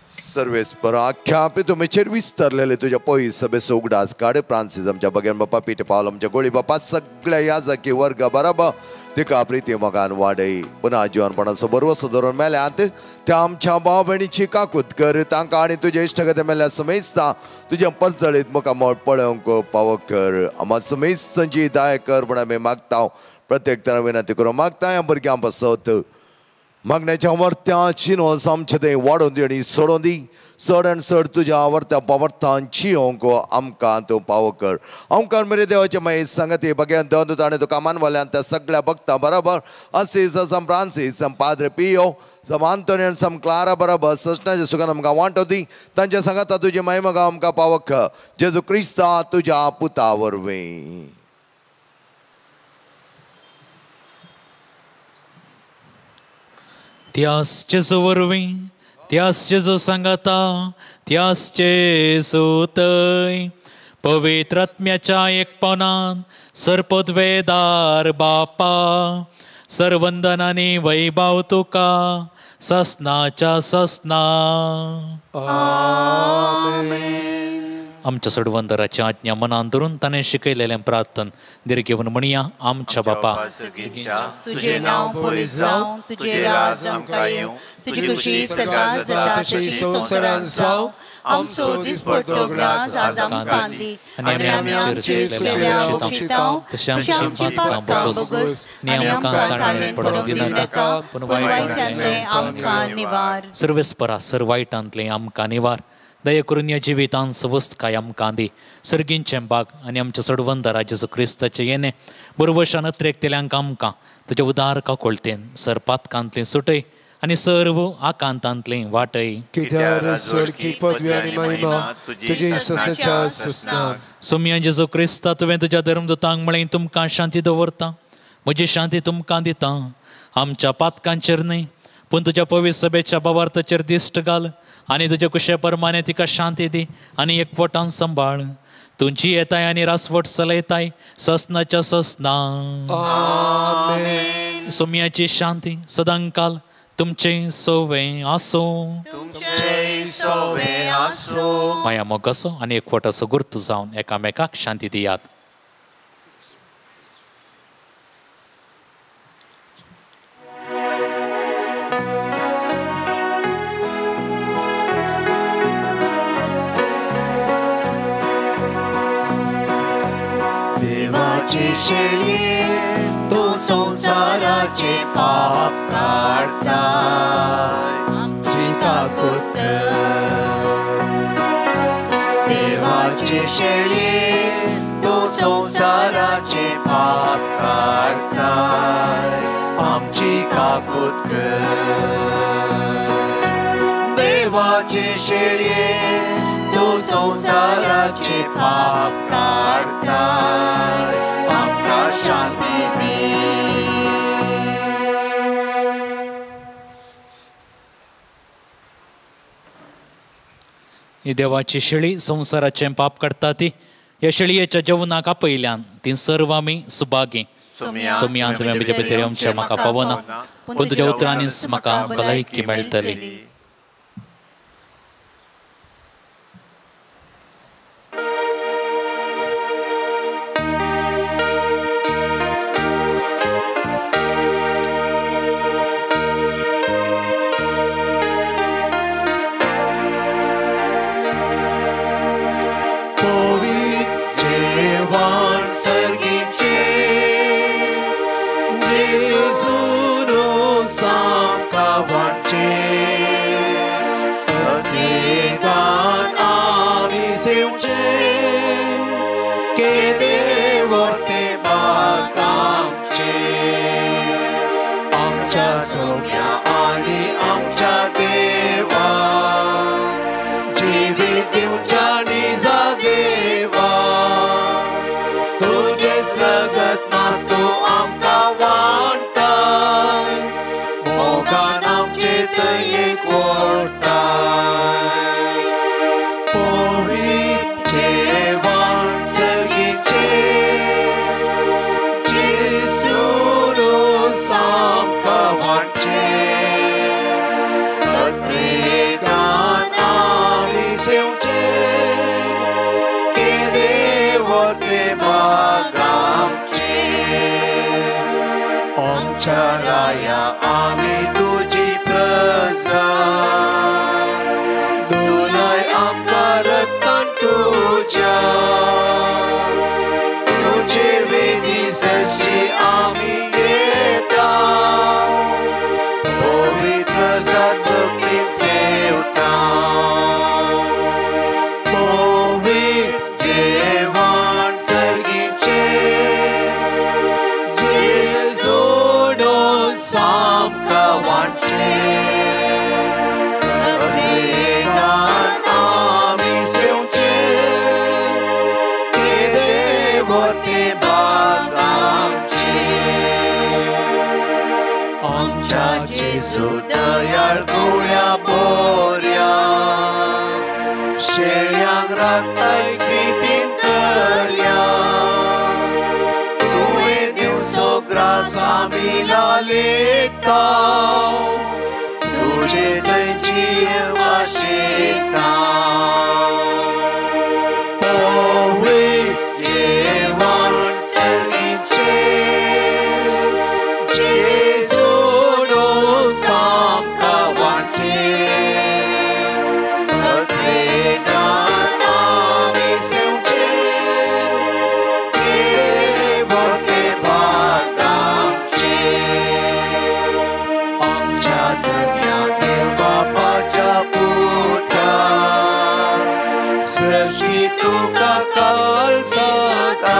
सर्वेस्पर आख्या तुमेचेर विस्तारलेले तुज्या पयस सभेचो उगडास काड. फ्रांसीस आमच्या बगेन बापा, पीट पावल आमच्या गोळी बापा, सगळ्या याजकी वर्ग बराबर तिका प्रिती मोगान वाडय. पुन्हा जिवनपणाचो बरवसो धरून मेल्यात त्या आमच्या भाव भयणीची काकूत कर. तांकां आनी तुज्या इश्टगते मेल्या समेस्ता तुज्या परजळीत मुखामळ पळोवंक पावो कर. आमा समेस्तांची दाय कर म्हूण आमी मागता. प्रत्येक तरा विनंती करूं मागता ह्या भुरग्यां पासत मागण्याच्या वर्त्या चिनोस आमचे तें वाडोवन दी आनी सोडोवन दी. चड आनी चड तुज्या आवडत्या पावर्तांची येवंक आमकां तूं पावो कर. आमकां मेरे देवाचे मागीर सांगती बगेन देवन ताणें तुका मानवल्यान त्या सगळ्या भक्तां बरोबर असीस सम फ्रांसीस सम पाद्रे पियो सम आंतोनी आनी सम क्लारा बरोबर ससनाच्या सुखान आमकां वांटो दी. तांच्या सांगाता तुजी मायमगा आमकां पावो कर. जेजू क्रिस्ता तुज्या पुता वरवीं. त्यास जेजू वरवीं, त्यास जेजू सांगाता, त्यास जेजू थंय पवित्र आत्म्याच्या एकपणान सर्पद्वेदार बापा सर्वंदनानी वैभाव तुका ससनाच्या ससना. आमच्या सोडवंदराची आज्ञा मनान धरून ताणें शिकयलेलें प्रार्थन धीर घेवन म्हणया. आमच्या बापा, तुझे नाव पवित्र जावं, तुझे राज आमकां येवं, तुजी खुशी स्वर्गांत जाता तशी संवसारांत जावं. आमचो दिसपट्टो ग्रास आज आमकां दी आनी आमी आमचे चुकलेल्या बक्षितांव तशी आमची पातकां बोगस आनी आमकां ताणें पडूंक दिनाका, पूण वायटांतलें आमकां निवार. सर्वेस्परा सर वायटांतलें आमकां निवार. दया करून ह्या जिवितांत सवस्तकाय आमकां दी. सर्गींचें बाग आनी आमच्या सोडवंदरा जेजू क्रिस्ताचें येणें बरवशान अत्रेकतेल्यांक आमकां तुज्या उदार काकोळतेन सर पातकांतलें सुटय आनी सर्व आकांतांतलें वाटय. सोम्या जेजू क्रिस्ता, तुवें तुज्या धर्मदूतांक म्हळें तुमकां शांती दवरता, म्हजी शांती तुमकां दिता. आमच्या पातकांचेर न्हय पूण तुज्या पवित्र सभेच्या भावार्थाचेर दिश्ट घाल आनी तुज्या कुशे परमाने तिका शांती दी आनी एकवटान सांबाळ. तुमची येताय आनी रासवट चलयताय ससनाच्या ससना. सोम्याची शांती सदांकाल तुमचें सोवें आसूं. माया मोगाचो आनी एकवटाचो गुर्त जावन एकामेकाक शांती दियात. शेळये तो संसाराचे पाप काडता, आमची ताकद. देवाचे शेळये तो संसाराचे पाप काडता, आमची काकूत. देवाचे शेळये तो संसाराचे पाप काडता, आमकां शांती दी. ही देवाची शेळी संवसाराचें पाप काडटा ती ह्या शेळयेच्या जेवणाक आपयल्यान ती सर्व आमी सुभागी. सोम्या, तुवें म्हजे भितर येवचें म्हाका फावना, पूण तुज्या उतरांनीच म्हाका भलायकी मेळटली. आमकां वांटचें पत्रिकान आमी सेवचें केदें व्हरतें भाग आमचें आमच्या सोम्या आनी आमच्या देवा जिवीत दिवच्या निजा देवा तुजेच रगत मास तूं आमकां वांट्टा मोगान आमचे थंय एकवटाय पवित्र जेवण सर्गीचें जेजूनूच आमकां वांटचें पत्रिकान आमी सेवचें केदें व्हरतें भाग आमचें आमच्या राया आमी तुजी प्रजा दुलाय आमकां रक्तान तुज्या तुजे वेदी सरशी आमी येता पवित्र भक्तीन सेवता पवित्र जेवण सर्गीचें जेजूनूच आमकां वांटचें पत्रिकान आमी सेवचें केदें व्हरतें भाग आमचें आमच्या जेजू दयाळ गुण्या बोऱ्या शेळ्यांक राखताय क्रितीन करया तुवें दिवचो ग्रास आमी लालेता तुजे थंय जीव आशेता पवित्र जेवण सर्गीचें जेजूनूच आमकां वांटचें पत्रिकान आमी सेवचें केदें व्हरतें भाग आमचें आमच्या धन्या देव बापाच्या पुता सृश्टी तुका काल जाता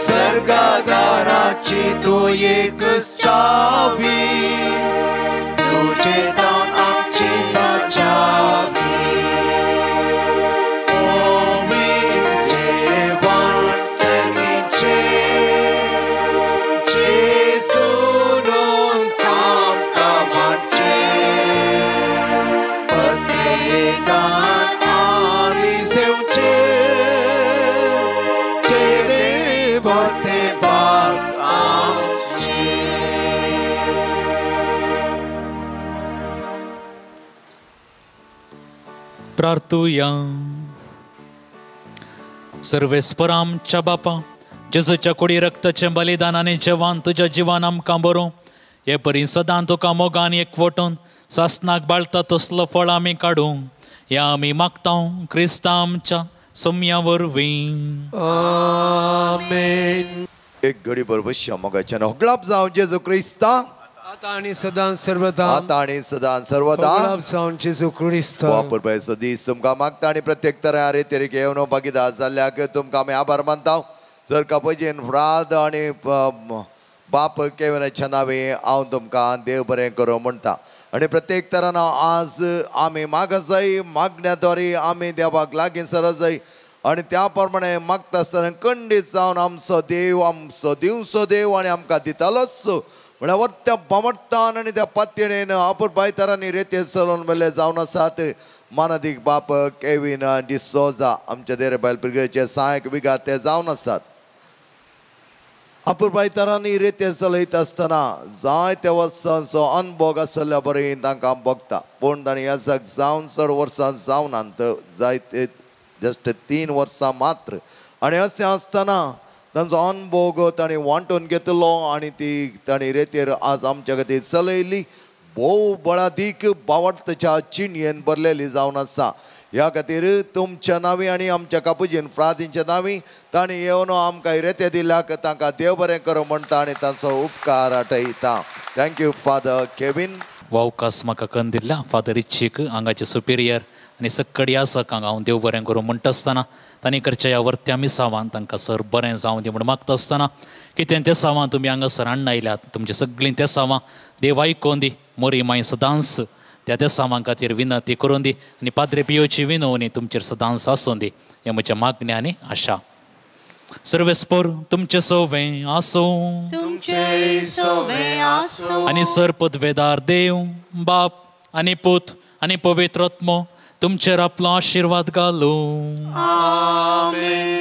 सर्गादाराची तूं एकच चावी तुजे तावन आमची बचावी पवित्र जेवण सर्गीचें जेजूनूच आमकां वांटचें पत्रिकान आमी सेवचें केदें व्हरतें भाग आमचें. प्रार्थुया. सर्वेस्पर आमच्या बापा जेजूच्या कुडी रक्ताचें बलिदान आनी जेवण तुज्या जिवान आमकां बरोवं हे परी सदां तुका मोगान एकवटून सासनाक बाळता तसलो फळ आमी काडूं ह्या आमी मागता क्रिस्ता आमच्या सोम्या वरवीं. आमेन. एक घडी बरोबर मोगाच्यान होगळाप जावं जेजू क्रिस्ता आता आणि सदां सर्वदा आता आणि सदां सर्वदा होगळाप जावं जेजू क्रिस्ता. वापर पयसो दीस तुमकां मागता आनी प्रत्येक तरा रे तेरेक येवन भागीदार जाल्ल्याक तुमकां आमी आभार मानता. जर कापयजेन फ्राद आनी बाप केविनाच्या नांवे हांव तुमकां देव बरें करूं म्हणटा. आनी प्रत्येक तरान आज आमी मागत जाय मागण्या द्वारे आमी देवाक लागीं सरत जाय आनी त्या प्रमाणे मागता आसतना खंडीत जावन आमचो देव आमचो दिवचो देव आनी आमकां दितालोच म्हळ्यार त्या बामडतान आनी त्या पातयेन अपुरबाय तरांनी रेते चलोवन मेल्ले जावन आसात. मानादीक बाप केवीन डिसोजा आमच्या देरे बायल पिरगेचे सहायक विगार ते जावन आसात. अपुरबाय तरांनी रेते चलयत आसतना जायत्या वर्सांचो अनभोग आसल्या बरें तांकां भोगता पूण तांणी याजक जावन चड वर्सां जावनात जायते जस्ट 3 वर्सां मात्र आनी अशें आसतना तांचो अनभोग तांणी वांटून घेतलो आनी ती तांणी रेतेर आज आमच्या खातीर चलयली. भोव बळादीक बावडतच्या चिणयेन भरलेली जावन आसा. ह्या खातीर तुमच्या नांवी आनी आमच्या कापुजीन फ्रादींच्या नांवी तांणी येवन आमकां रेते दिल्याक तांकां देव बरें करूं म्हणटा आनी तांचो उपकार आठयता. Thank you father Kevin. वावकास म्हाका कन्न दिल्ल्या फादर इच्छीक हांगाचे सुपिरियर आनी सक्कडी आसकांक हांव देव बरें करूं म्हणटा आसतना तांणी करच्या ह्या वर्त्या मिसावान तांकां सर बरें जावं दी म्हूण मागता आसतना कितें तेसांवां तुमी हांगासर हाडून आयल्यात तुमची सगळीं तेसांवां देव आयकोन दी मोरी माय सदांच त्या तेसांवां खातीर विनंती करून दी आनी पाद्रे पियोची विनवणी तुमचेर सदांच आसूं दी हें म्हजें मागणें आनी आशा. सर्वेस्पोर तुमचें सवें आसूं आनी सर पदवेदार देव बाप आनी पूत आनी पवित्र आत्मो तुमचेर आपलो आशिर्वाद घालूं.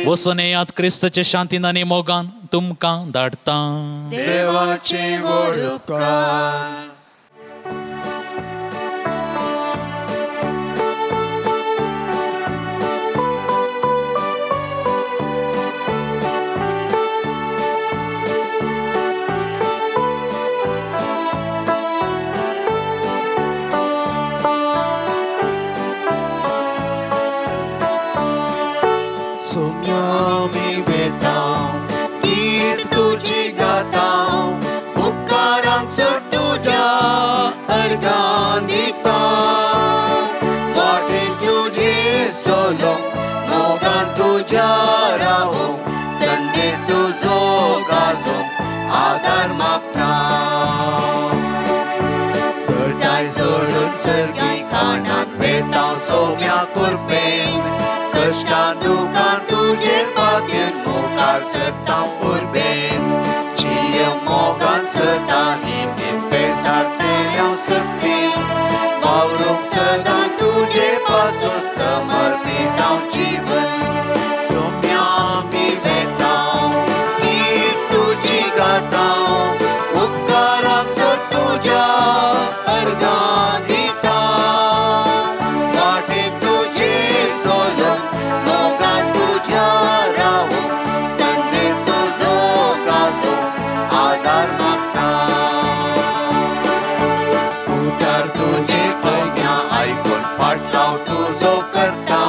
वचून येयात क्रिस्ताचे शांतीन आनी मोगान तुमकां धाडटा. देवाचे व्हड उपकार. आधार मागता घटाय जोडून सर्गी कानान वेता सोम्या कुरपेन कश्टान दुकान तुजे पातयेन मुखार सरता पुरबेन जिय मोगान सदां नितीन पेसारते हांव सर्तीन वावरूंक सदां तुजे पासून समर्पीत हांव जीवन सोम्या आमी वेता उपकारांचो तुज्या अर्गां दिता वाटेत तुजे सोलून मोगान तुज्या रावूंक संदेश तुजो गाजोवंक आदार मागता उतार तुजे सगळ्या आयकून फाटलाव तुजो करता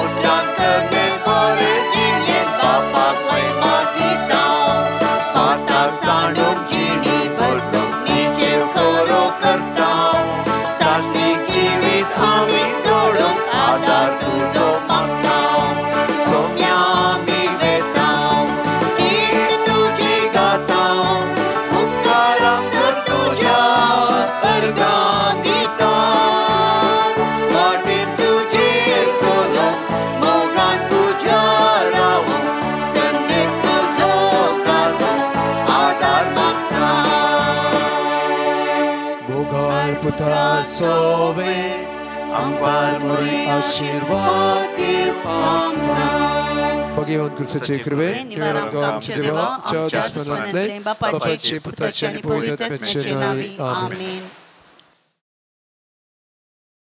उतरान कगे बरे जिणेन बापाक महिमा दिता साणूंक जिणी बदलूंक निचेव खरो करता सासणीक जिवीत स्वामी जोडूंक आदार तुजो मागता सोम्या आमी वेता कीर्त तुजी गाता उपकारांचो तुज्या अर्गां दिता वाटेत तुजे सोलूंक मोगान तुज्या रावूंक संदेश तुजो गाजोवंक आदार मागता. मोगाळ पुत्रा सोवे आमकां मोरी आशिर्वाद दिव आमकां. भगवान क्रिस्ताचे कृपे आमच्या देवा आमच्या दुस्मनांतले बापाचे पुताचे आनी पवित्र आत्म्याचे नांवी आमेन.